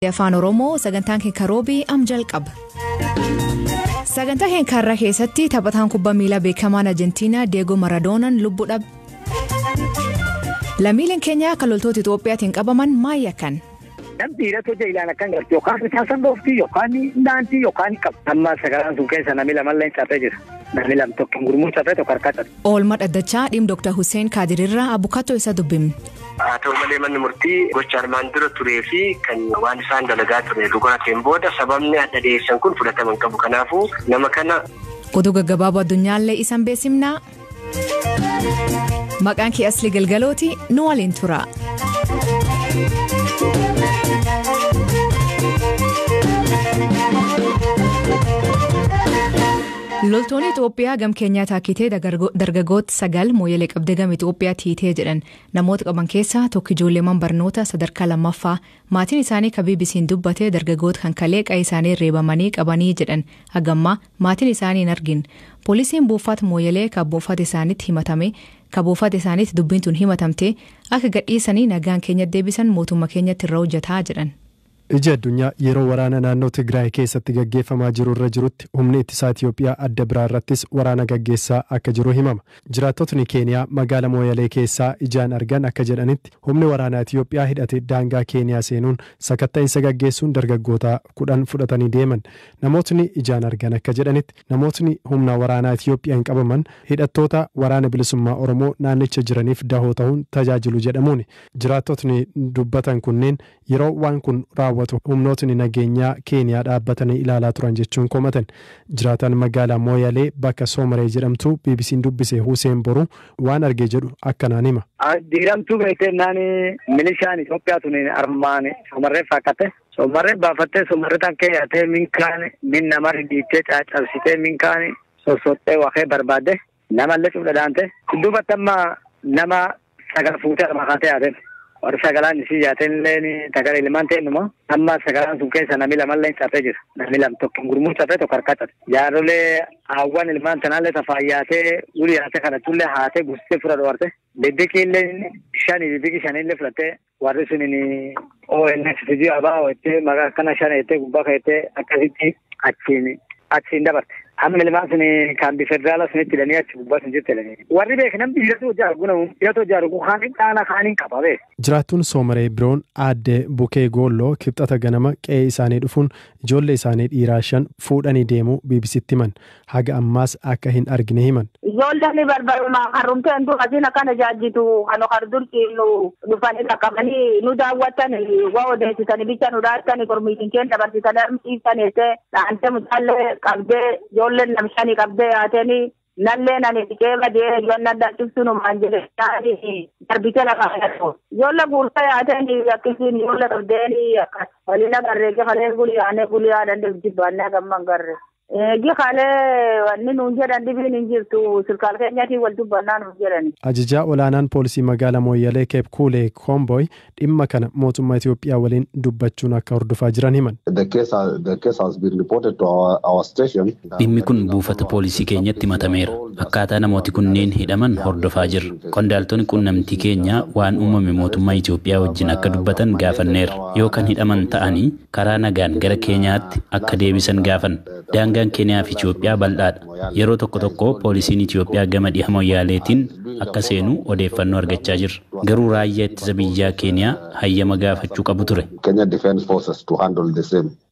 Afaan Oromoo sagantaan keenya roobii am jalqaba. Sagantaa keenya har'aa keessatti taphataan kubbaa miilaa beekamaan Arjentiinaa Deegoo Maradoonaan lubbuu dhabe. Lammiileen keenya akka loltoota Itoophiyaatiin qabaman maal yakkan? Namni dhiiratu hojii ilaan akkan garti yookaan risaasan dhoofti yookaan daantii yookaan qabu. Amma sagalaan sun keessa namni lamallee cabee jira. Namni lama tokko gurmuu cabee tokko harkaa cabe. Oolmaa dhaddachaa dhimma Dr. Hussein Kaadirirraa abukaatoo isa dubbifne. Haa ta'u malee manni murtii gocha armaan dura turee fi kan waan isaan dalagaa ture dhugateen booda sababni adda dhiyeessan kun fudhatama hin qabu. Kanaafuu nama kana. Oduu gaggabaaboo addunyaallee isan beesimnaa. Maqaan kee Aslii Galgalooti nu waliin tura. Loltoonni Itoophiyaa gam keenyaa taakkitee dargaggoota 9 mooyyelee qabdee gama Itoophiyaatti hiitee jedhan namoota qaban keessaa tokko ijoolleewwan barnoota sadarkaa lammaffaa maatiin isaanii kan BBC'n dubbate dargaggoota kan kalee qa'ee isaanii reebamanii qabanii jedhan hagammaa maatiin isaanii hin argin poolisiin buufata mooyyelee kan buufata isaaniitti himatame kan buufata isaaniitti dubbiin tun himatamte akka gadhiisanii nagaan keenya deebisan mootummaa keenyatti irra hojjetaa jedhan. Iji addunyaa yeroo waraana naannoo Tigraay keessatti gaggeeffamaa jiru irra jirutti humni ittisaa Itiyoophiyaa adda biraa irrattis waraana gaggeessaa akka jiru himama. Jiraattotni Keeniyaa magaala Mooyalee keessaa ijaan argan akka jedhanitti humni waraanaa Itiyoophiyaa hidhate daangaa Keeniyaa seenuun sakatta'insa gaggeessuun dargaggoota 10 fudhatanii deeman. Namootni ijaan argan akka jedhanitti namootni humna waraanaa Itiyoophiyaan qabaman hidhattoota waraana bilisummaa Oromoo naannicha jiraniif dahoo ta'uun tajaajilu jedhamuuni. Jiraattotni dubbatan kunneen yeroo waan kun raawwatu humnootni nageenyaa Keeniyaa dhaabbatanii ilaalaa turan jechuun komatan. Jiraataan magaalaa Mooyalee bakka Soomaree jedhamtu BBC'n dubbise Hussein Boruu waan argee jedhu akkanaan hima. Diiramtuu beektee naani milishaan Itoophiyaa tun armaan Soomarree fakkaate. Soomarree baafattee Soomarree tan keeyyaatee minkaan min nama dhiittee caccabsitee minkaan sossottee waqee barbaadde namallee cuudhadhaante. Duubatti amma nama 9 fuutee armaa kaatee yaateen. Warri sagalaan isii yaateen illee tagara ilmaan ta'e amma sagalaan sun keessa namni lamallee cabee jira. Namni lama tokko gurmuu cabee tokko harkaa cabe. Jaarolee hawwan ilmaan tanaallee tafayyaatee ulii yaatee kadhatullee haatee gustee fura dhoowwarte. Bibbiqii illee 5 bibbiqii 5 illee fudhattee warri suniin ONS fijii abaa jettee maqaa akkana 5 jettee gubbaa kaa'ettee akkasitti achiin dabarte. Amma ilmaan sun kaambii federaala sunitti hidhanii achi gubbaa sun jirti hidhanii. Warri beekan namni dhiiratu hojii argu namu dhiiratu hojii argu kaaniin dhaana kaaniin qaba beek. Jiraattuun Soomaree biroon aadde Bukee Goolloo kibxata ganama qe'ee isaanii dhufuun ijoollee isaanii dhiiraa 5 fuudhanii deemuu BBC'tti himan. Haga ammaas akka hin argine himan. Ijoolleen barbaaduma harrumteen du'atiin akkana jaajjitu kan hordurtiin dhufanii qaqqabanii nu daawwatan waa odeessitanii bicha nu dhaatanii kormiitiin keenya dabarsitanii armisiisan jettee dhaantee mucaallee qabdee ijoolleen namshanii qabdee yaatanii nallee nani dhiqee badee ijoolleen dhaachiftuu numaan jedhee darbitee lafa kanatti. Ijoollee guurtee yaatanii akkasiin ijoollee qabdeenii akkas waliin agarree kalee guliyaanee guliyaa dandeenye jibbaannee gamman garree. Gikalee wanni nuun jedhan dhibiin hin jirtu sirkaal keenyatiin wal dubbannaa nuun jedhani. Ajajaa olaanaan poolisii magaalaa Mooyyalee Keep Kuulee Koomboy dhimma kana mootummaa Itiyoophiyaa waliin dubbachuun akka hordofaa jiran himan. Dhimmi kun buufata poolisii keenyatti himatameera. Akkaataa namooti kunneen hidhaman hordofaa jirra. Qondaaltonni qunnamtii keenyaa waan uumame mootummaa Itiyoophiyaa wajjin akka dubbatan gaafanneerra. Yoo kan hidhaman ta'anii karaa nagaan gara Keeniyaatti akka deebisan gaafanna. Daangaan Keeniyaa fi Itiyoophiyaa bal'aadha. Yeroo tokko tokko poolisiin Itiyoophiyaa gama dhiha Mooyyaaleetiin akka seenu odeeffannoo argachaa jirra. Garuu raayyaa ittisa biyyaa Keeniyaa hayyama gaafachuu qabu ture.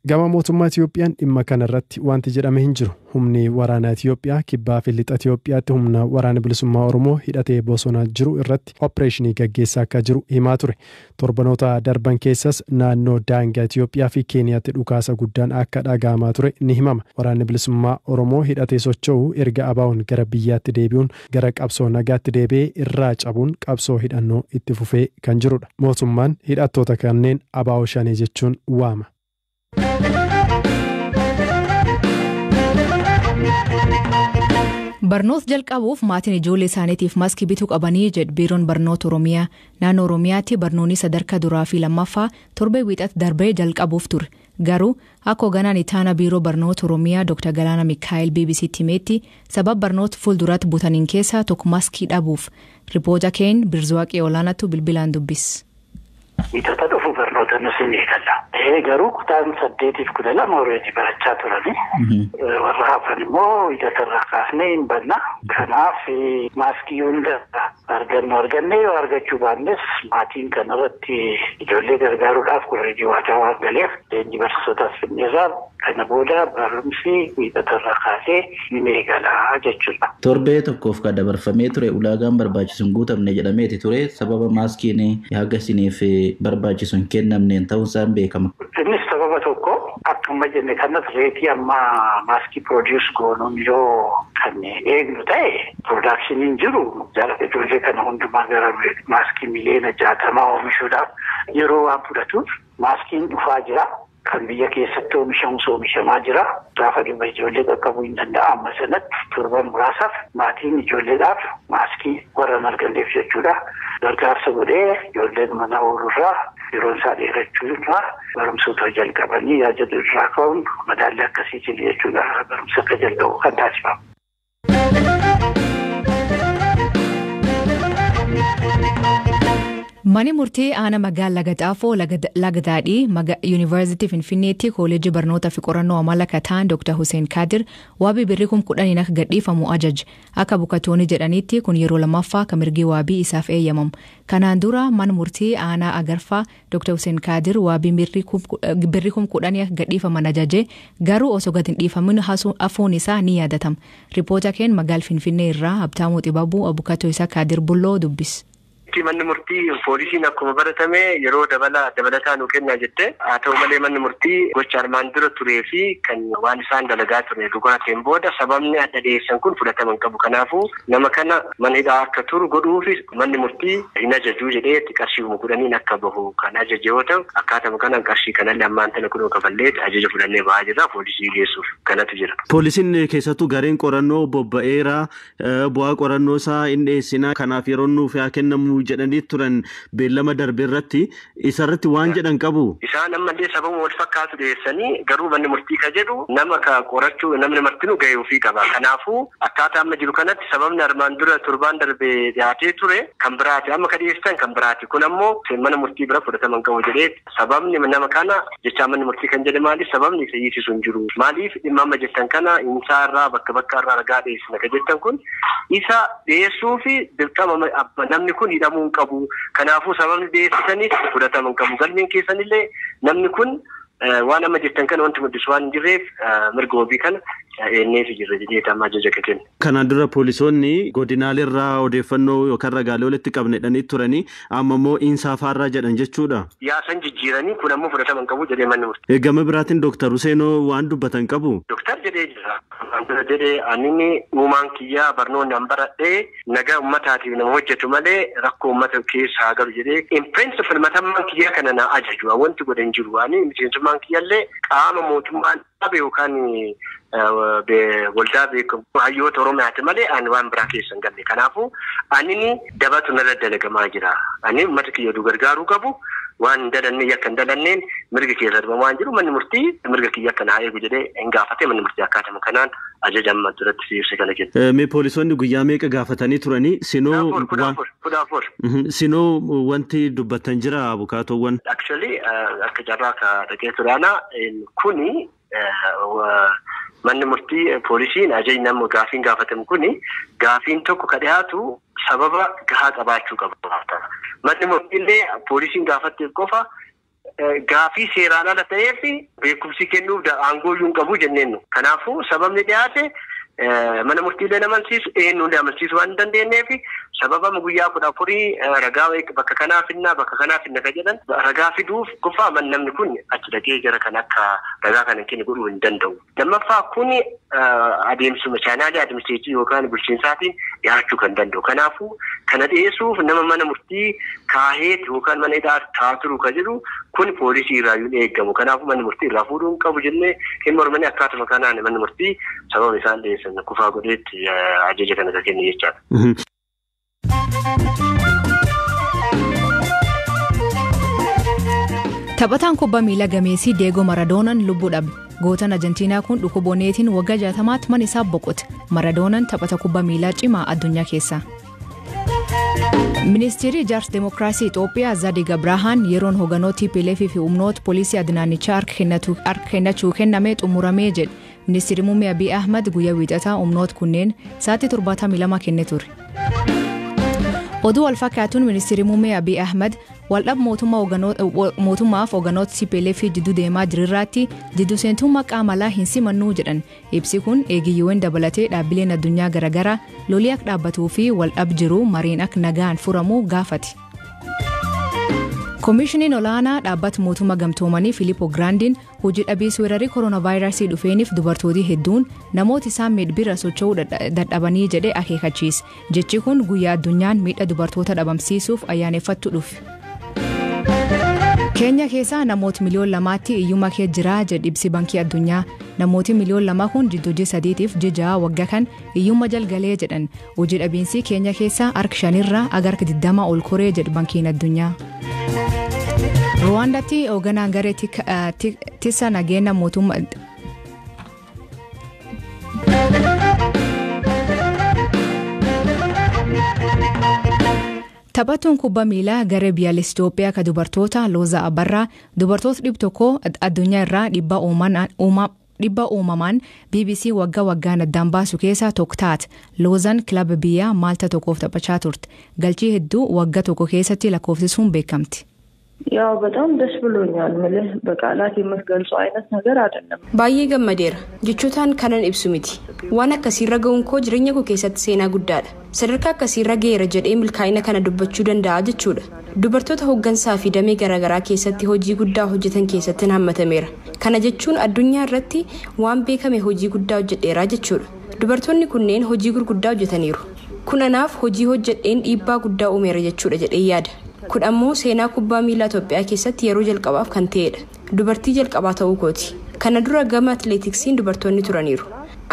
Gama mootummaa Itiyoophiyaan dhimma kanarratti wanti jedhame hin jiru. Humni waraanaa Itiyoophiyaa kibbaa fi lixa Itiyoophiyaatti humna waraana bilisummaa Oromoo hidhatee bosonaa jiru irratti opereeshinii gaggeessaa akka jiru himaa ture. Torbanoota darban keessas naannoo daangaa Itiyoophiyaa fi Keeniyaatti dhukaasa guddaan akka dhaga'amaa ture ni himama. Waraanni bilisummaa Oromoo hidhatee socho'u erga abaa'uun gara biyyaatti deebi'uun gara qabsoo nagaatti deebi'ee irraa cabuun qabsoo hidhannoo itti fufee kan jirudha. Mootummaan hidhattoota kanneen abaa'oo shanee jechuun waama. Barnoota jalqabuuf maatiin ijoollee isaaniitiif maskii bituu qabanii jedhu biiroon barnoota Oromiyaa. Naannoo Oromiyaatti barnoonni sadarkaa duraa fi lammaffaa torbee wiixata darbee jalqabuuf ture. Garuu akka hoogganaan ittaanaa biiroo barnoota Oromiyaa Dr. Galaana Mikaa'el BBC'tti himetti sababa barnoota fuulduratti butaniin keessaa tokko maskii dhabuuf. Ripoota keen Birzuwaaqee Olaanaatu bilbilaan dubbis. Wiixata dhufu barnoota Kanas hin eegalla. Garuu kutaan 8 fi 12 already barachaa turani. Warra hafan immoo wiixatarraa kaasnee hin banna. Kanaaf maaskii hunda argannu arganne yoo argachuu baannes maatiin kanarratti ijoollee gargaaruudhaaf already waadaa waan galeef leenjii barsiisotaas finneerraa kana booda barumsi wiixatarraa kaasee ni eegala jechuudha. Torbee tokkoof kan dabarfamee ture ulaagaan barbaachisu hin guutamne jedhameeti ture sababa maaskiin haga isiniif barbaachisu hin kennamneen ta'uunsaan beekama. Innis sababa tokko akkuma jenne kanas reetii amma maaskii produce goonuun yoo kan eegnu ta'e production jiru jala ijoollee kana hundumaa gara maaskii 60 miliyoona oomishuudhaaf yeroo waan fudhatuuf maaskiin dhufaa jira. Kan biyya keessatti oomishamus oomishamaa jira. Gaafa dhimma ijoollee qaqqabuu hin danda'a. Amma sanatti torban muraasaaf maatiin ijoolleedhaaf maaskii warra hin arganneef jechuudha. Gargaarsa godhee ijoolleen mana oolurraa yeroon isaa dheerachuu irraa barumsoota jalqabanii yaada irraa ka'uun madaalli akkasiitiin jechuudha barumsa akka jalqabu kan taasifamu. Mani murtii aanaa magaalaa Lagaxaafoo Lagadaadhii Yuunivarsiitii Finfinneetti kooleejii barnoota fi qorannoo amala kataan Dr. Hussein Kadir waabii birrii 10,000 akka gadhiifamu ajaje. Akka bukatoonni jedhanitti kun yeroo lammaffaa kan mirgi waabii isaaf eeyyamamu. Kanaan dura mana murtii aanaa Agarfaa Dr. Hussein Kadir waabii birrii 10,000 akka gadhiifaman ajaje garuu osoo gadi hin dhiifamin hafuun isaa ni yaadatama. Riippoota keen magaalaa Finfinnee irraa Habtaamuu Xibabuu abukatoo isaa Kadir Bulloo dubbise. Manni murtii poolisiin akkuma baratame yeroo dabalataa nu kennaa jette. Haa ta'u malee manni murtii gocha armaan dura turee fi kan waan isaan dalagaa ture dhugaateen booda sababni adda dhiyeessan kun fudhatama hin qabu. Kanaafuu nama kana mana hidhaa akka turu godhuufi manni murtii hin ajajuu jedhee qarshii 10,000 akka bahu kan ajaje yoo ta'u akkaatuma kanaan qarshii kanallee ammaan tana kunoo kafallee ajaja fudhannee bahaa jirra poolisii geessuuf kanatu jira. Poolisiin keessattuu gareen qorannoo bobba'eera bu'aa qorannoo isaa hin dhiyeessina kanaaf yeroo nuuf haa kennamu jedhanii turan beellama darbe irratti isarratti waan jedhan qabu. Isaan ammallee sababa wal fakkaatu dhiyeessanii garuu manni murtii ka jedhu nama ka qorachuu namni martinuu gahee ofii qaba. Kanaafuu akkaataa amma jiru kanatti sababni armaan dura torbaan darbe dhiyaatee ture kan biraati. Amma ka dhiyeessan kan biraati. Kun ammoo mana murtii bira fudhatama hin qabu jedhee sababni nama kana jechaa manni murtii kan jedhe maaliif sababni isa hiisisu hin jiru. Maaliif dhimma amma jettan kana insaa irraa bakka bakka irraa ragaa dhiyeessina ka jettan kun isa dhiyeessuu fi dirqama namni kun hidhamuu hin qabu. Kanaafuu sababni dhiyeessitanis fudhatama hin qabu. Galmeen keessanillee namni kun waan amma jettan kana wanti mul'isu waan hin jirreef mirga wabii kana eenneef jirra jedhee amma ajaja kenne. Kanaan dura poolisoonni godinaalee irraa odeeffannoo yookaan ragaalee walitti qabnedhanii turanii amma immoo insaafaarraa jedhan jechuudha. Yaasan jijjiiranii kun ammoo fudhatama hin qabu jedhee manni murtii. Gama biraatiin Dooktar Huseenoo waan dubbatan qabu. Dooktar jedhee jira. Jedhee ani uumaan kiyyaa barnoonni an baradhee nagaa uummataatiif nama hojjetu malee rakkoo uummata keessaa galu jedhee in principle matammaan kiyyaa kana na ajaju wanti godhan jiru ani miseensummaan kiyyallee qaama mootummaan dhabe yookaan waldaa beekamu hayyoota Oromiyaati malee ani waan biraa keessa hin galle. Kanaafuu ani dabatu narra dalagamaa jira. Ani uummata kiyya gargaaruu qabu waan hin dalanne yakka hin dalanneen mirga keessa darbamaa waan jiru manni murtii mirga kiyya akka naa eegu jedhee hin gaafate manni murtii akkaatuma kanaan ajaja amma duratti ibsa kana kenna. Mee poolisoonni guyyaa meeqa gaafatanii turanii sinoo 14. Sinoo wanti dubbatan jira abukaatoowwan. Actually akka jarraa ka dhaqee turaana kuni manni murtii poolisiin ajajni nama gaafiin gaafatamu kuni gaafiin tokko ka dhiyaatu sababa gahaa qabaachuu qaba. Manni murtiillee poolisiin gaafatteef qofa gaafii seeraan ala ta'eef beekumsi kennuuf aangoo iyyuu hin qabu jenneen. Kanaafuu sababni dhiyaate mana murtiilee amansiisu eenyullee amansiisu waan hin dandeenyeef sababa guyyaa 14 ragaa bakka kanaa finnaa bakka kanaa finna ka jedhan ragaa fiduuf qofa namni kun achi dhaqee jara kan akka ragaa kana kennu godhuu hin danda'u. Lammaffaa kuni adeemsuma chaanaalii adiministireetii yookaan bulchiinsaatiin dhiyaachuu kan danda'u. Kanaafuu kana dhiyeessuuf nama mana murtii kaaheet yookaan mana hidhaa taaturu ka jedhu kun poolisii irraa hin eegamu. Kanaafuu manni murtii irraa fuudhuu hin qabu jennee hin mormanii akkaatuma kanaan manni murtii sababa isaan dhiyeessan kufaa godheetti ajaja kana ka kenne jechaadha. Taphataan kubbaa miilaa gameessii Deegoo Maradoonan lubbuu dhabe. Gootaan Arjentiinaa kun dhukkuba onneetiin waggaa 60tti mana isaa boqote. Maradoonan taphata kubbaa miilaa cimaa addunyaa keessaa. Ministeerri ijaarsa Dimookiraasii Itoophiyaa Zadig Abrahaan yeroon hoogganoo TPLF fi humnoota poolisii naannichaa harka kennachuu kenname xumuramee jedhe. Ministeerri muummee Abiy Ahmad guyyaa wiixataa humnoota kunneen sa'aatii 72 kenne ture. Oduu wal fakkaatuun ministeerri muummee Abiy Ahmad waldhab mootummaaf hooggantoota TPLF jidduu deemaa jirirraatti jiddu seentummaa qaama alaa hin simannuu jedhan. Ibsi kun eegiyyiiwwan dabalatee dhaabbileen addunyaa garaagaraa lolii akka dhaabbatuu fi waldhab jiru mariin akka nagaan furamu gaafate. Koomishiniin olaanaa dhaabbata mootummaa gamtoomanii Filiippo Giraandiin hojii dhabiinsa weerarii kooronaavaayirasii dhufeeniif dubartooti hedduun namoota isaan miidhbira socho'uu dadhabanii jedhee akeekachiise. Jechi kun guyyaa addunyaan miidha dubartoota dhabamsiisuuf ayyaaneffattu dhufe. Keenya keessaa namoota 2 miliyoonatti hiyyummaa keessa jira jedhe ibsi Baankii Addunyaa. Namooti 2 miliyoona kun jidduu ji'a 3tiif ji'a 6 waggaa kan hiyyummaa jalgalee jedhan. Hojii dhabiinsi keenya keessaa harka 5rraa aga harka 20 ol koree jedhe Baankiin Addunyaa. Ruwaandaatti hoogganaan garee tisa nageenya mootummaa. Taphattuun kubbaa miilaa garee biyyaalessa Itoophiyaa kan dubartoota Loozaa Abarraa dubartoota 100 addunyaa irraa dhibbaa uumamaan BBC waggaa waggaan addaan baasu keessaa tokko taate. Loozaan kilaba biyyaa Maalta tokkoof taphachaa turte. Galchii hedduu waggaa tokko keessatti lakkoofsisuun beekamti. ያው በጣም ደስ ብሎኛል። ምልህ በቃላት የምትገልጸው አይነት ነገር አይደለም። Baay'ee gammadeera. Jechootaan kanan ibsu miti. Waan akkasiirra ga'uun koo jireenya koo keessatti seenaa guddaadha. Sadarkaa akkasiirra ga'eera jedhee milkaa'ina kana dubbachuu danda'a jechuudha. Dubartoota hooggansaa fi damee garaagaraa keessatti hojii guddaa hojjetan keessatti hammatameera. Kana jechuun addunyaa irratti waan beekame hojii guddaa hojjedheera jechuudha. Dubartoonni kunneen hojii gurguddaa hojjetaniiru. Kun anaaf hojii hojjedheen dhiibbaa guddaa uumeera jechuudha jedhee yaada. Kun ammoo seenaa kubbaa miilaa Itoophiyaa keessatti yeroo jalqabaaf kan ta'edha. Dubartii jalqabaa ta'uu kooti. Kana dura gama atileetiksiin dubartoonni turaniiru.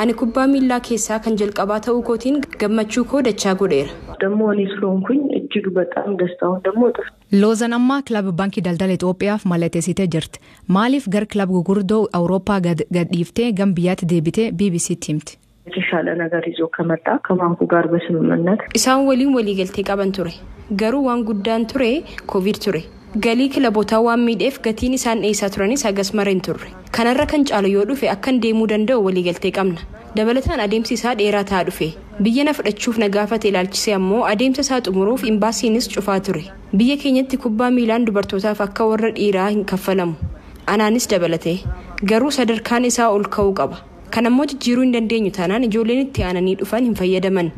Ani kubbaa miilaa keessaa kan jalqabaa ta'uu kootiin gammachuu koo dachaa godheera. ደግሞ እኔ ስለሆንኩኝ እጅግ በጣም ደስታውን ደግሞ እጥፍ Loozaan ammaa kilaba Baankii Daldala Itoophiyaaf mallatteessitee jirti. Maaliif gara kilaba gurguddoo Awurooppaa gad dhiiftee gama biyyaatti deebitee BBCtti himti. የተሻለ ነገር ይዞ ከመጣ ከባንኩ ጋር በስምምነት Isaan waliin waliigaltee qaban ture. Garuu waan guddaan ture Koovid ture. Galii kilabootaa waan miidheef gatiin isaan dhiyeessaa turanis hagas mara hin turre. Kanarra kan caalu yoo dhufe akkan deemuu danda'u waliigaltee qabna. Dabalataan adeemsi isaa dheeraa ta'aa dhufe. Biyya na fudhachuuf na gaafate ilaalchisee ammoo adeemsa isaa xumuruuf imbaasiinis cufaa ture. Biyya keenyatti kubbaa miilaan dubartootaaf akka warra dhiiraa hin kaffalamu. Anaanis dabalate. Garuu sadarkaan isaa ol ka'uu qaba. Kanammoo jijjiiruu hin dandeenyu taanaan ijoolleen itti aananii dhufan hin fayyadaman.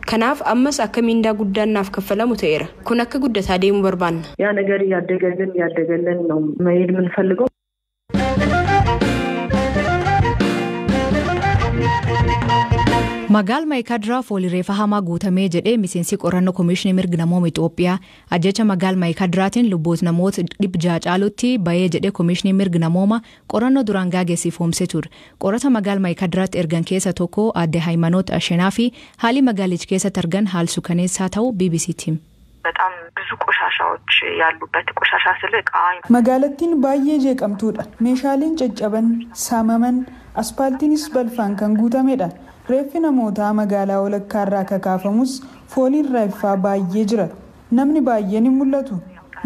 Kanaaf ammas akka miindaa guddaan naaf kaffalamu ta'eera. Kun akka guddataa deemu barbaanna. ያ ነገር እያደገልን እያደገልን ነው መሄድ የምንፈልገው። Magaal Maayikaadiraa foolii reefa hamaa guutamee jedhee miseensi qorannoo Koomishinii Mirga Namooma Itoophiyaa. Ajjecha magaal Maayikaadирaatiin lubbuut namoota 600 caalutti bahee jedhee Koomishinii Mirga Namooma qorannoo duraan gaggeessifoomsee ture. Qorata magaal Maayikaadiraatti ergan keessa tokko aadde Haayimanoot Ashenaa fi haalli magaalicha keessatti argan haal suukaneessaa ta'uu BBCtti hime. በጣም ብዙ ቆሻሻዎች ያሉበት ቆሻሻ ስል እቃ Magaalattiin baay'ee jeeqamtuudha. Meeshaaleen caccaban, saamaman, aspaaltiinis balfaan kan guutamedha. Reeffi namootaa magaalaa walakkaarraa kakaafamus fooliin reeffaa baay'ee jira. Namni baay'een hin mul'atu.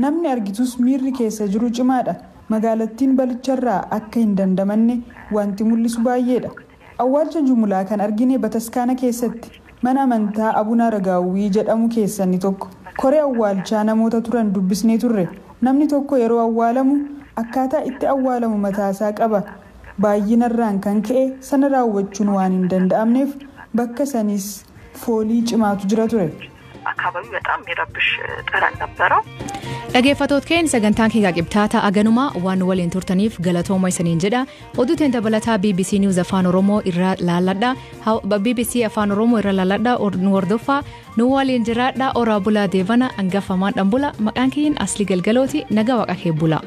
Namni argitus miirri keessa jiru cimaadha. Magaalattiin balicharraa akka hin dandamanne wanti mul'isu baay'eedha. Awwaalcha jumlaa kan argine bataskaana keessatti mana amantaa Abuna Aragaawwii jedhamu keessanni tokko. Koree awwaalchaa namoota turan dubbisnee turre. Namni tokko yeroo awwaalamu akkaataa itti awwaalamu mataasaa qaba. Baay'inarraan kan ka'e sana raawwachuun waan hin danda'amneef bakka sanis foolii cimaatu jira ture. አካባቢው በጣም የሚረብሽ ጠረን ነበረው። Dhaggeeffattoota keenya, sagantaan keenya qibxaata aganumaa waan waliin turtaniif galatooma isaniin jedha. Oduuteen dabalataa BBC News Afaan Oromoo irraa laalladha. BBC Afaan Oromoo irra laalladha, nu hordoffaa, nu waliin jiraadha. Oraa bulaa, deebana hangafamaan dhanbula. Maqaan keenya Asli Galgalooti. Nagaa waaqa kee bula.